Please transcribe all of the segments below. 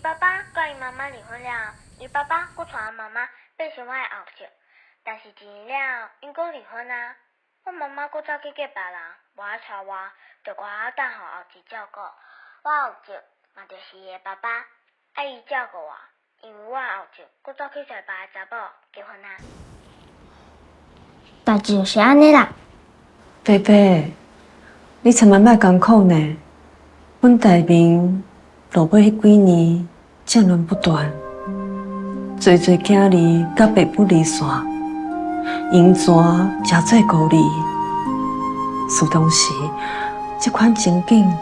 爸爸佮伊媽媽離婚了，伊爸爸閣帶阮媽媽變成我的後叔。但是一年了，𪜶閣離婚啊。阮媽媽閣走去嫁別人，無愛娶我，就掛我等予後叔照顧。我後叔嘛就是伊的爸爸，愛伊照顧我，因為我後叔閣走去揣別个查某結婚啊。代誌就是按呢啦。伯伯，你千萬莫艱苦呢。阮大明落尾彼幾年戰亂不斷，濟濟囝兒佮爸母離散，湧泉誠做孤兒。事當時，這款情景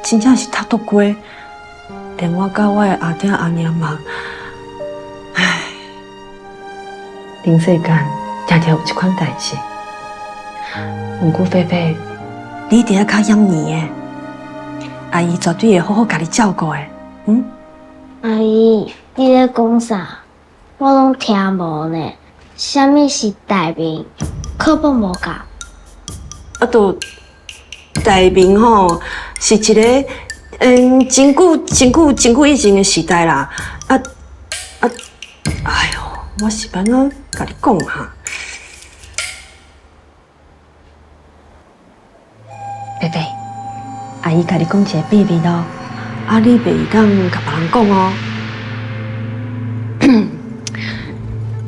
真正是頭拄過，連我佮我的阿爹阿娘嘛，唉，人世間常常有這款代誌。毋過伯伯，你一定要較養年的，阿姨絕對會好好共你照顧的，嗯？阿姨，你咧講啥？我攏聽無呢。啥物是大明？課本無教。啊，都大明吼，是一个真久、真久、真久以前的時代啦。啊啊，哎喲，我是欲按怎共你講哈？伯伯，阿姨共你講一个秘密哦，啊，你袂當共別人講哦。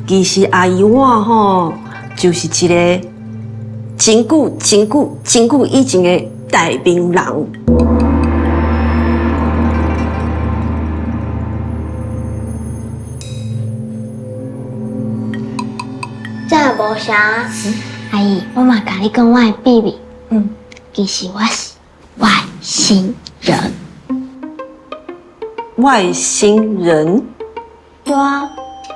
其實阿姨我吼，就是一个真久、真久、真久以前的大明人。這也無啥。阿姨，我嘛共你講我的秘密。其實我是外星人。外星人？對啊，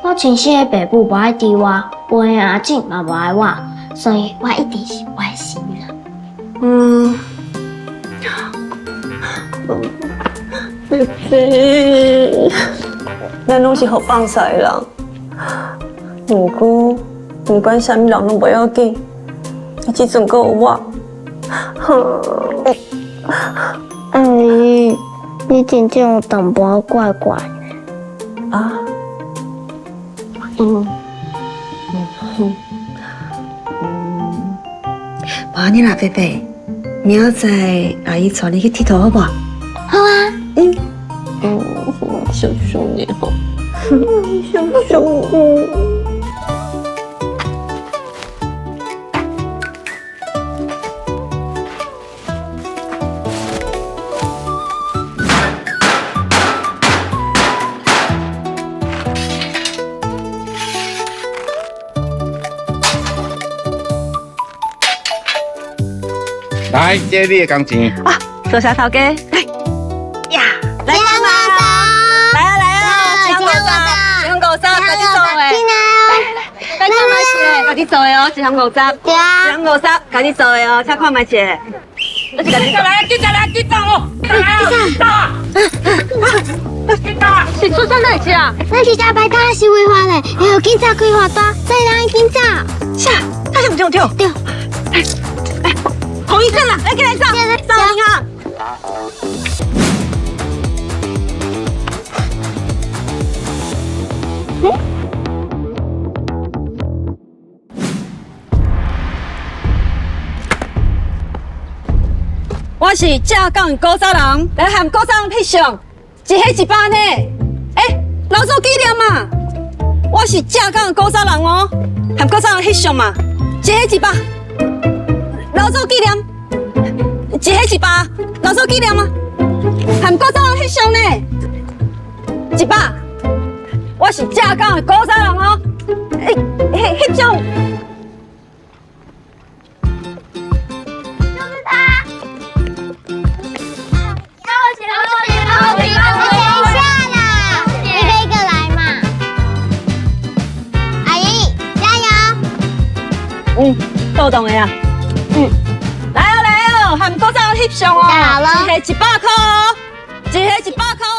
我親生的爸母無愛挃我，我的阿姊嘛無愛我，所以我一定是外星人。伯伯，咱攏是予放屎的人，毋過毋管啥物人攏無要緊，這陣閣有我。阿姨，你真正有淡薄仔怪怪。啊？無按呢啦，伯伯，明仔載阿姨帶你去𨑨迌好無？好啊。謝謝你哦，謝謝你。來，這你的工錢。啊，多謝頭家。來，呀，來啊來啊來啊，一項五十，一項五十，家己做的。進來哦。來看覓一下，家己做的哦，一項五十。對啊。一項五十，家己做的哦，請看覓一下。警察來，警察來，警察哦！警察！警察！是出啥代誌啊？咱是食白單是違法的，會予警察開罰單，所以咱緊走。啥？他是毋對？對。哎，洪醫生啦，來，過來走，走銀行。我是正港古早人，來和古早人翕相，一彼一百呢。欸，留做紀念嘛。我是正港古早人哦，和古早人翕相嘛，一彼一百，留做紀念。一彼一百，留做紀念嘛。和古早人翕相呢，一百。我是正港的古早人哦，欸，翕相。等一下啦，一個一個來嘛。阿姨，加油！倒動的啊。來哦來哦，和古早人翕相哦。太好了。一彼一百塊哦，一彼一百塊哦。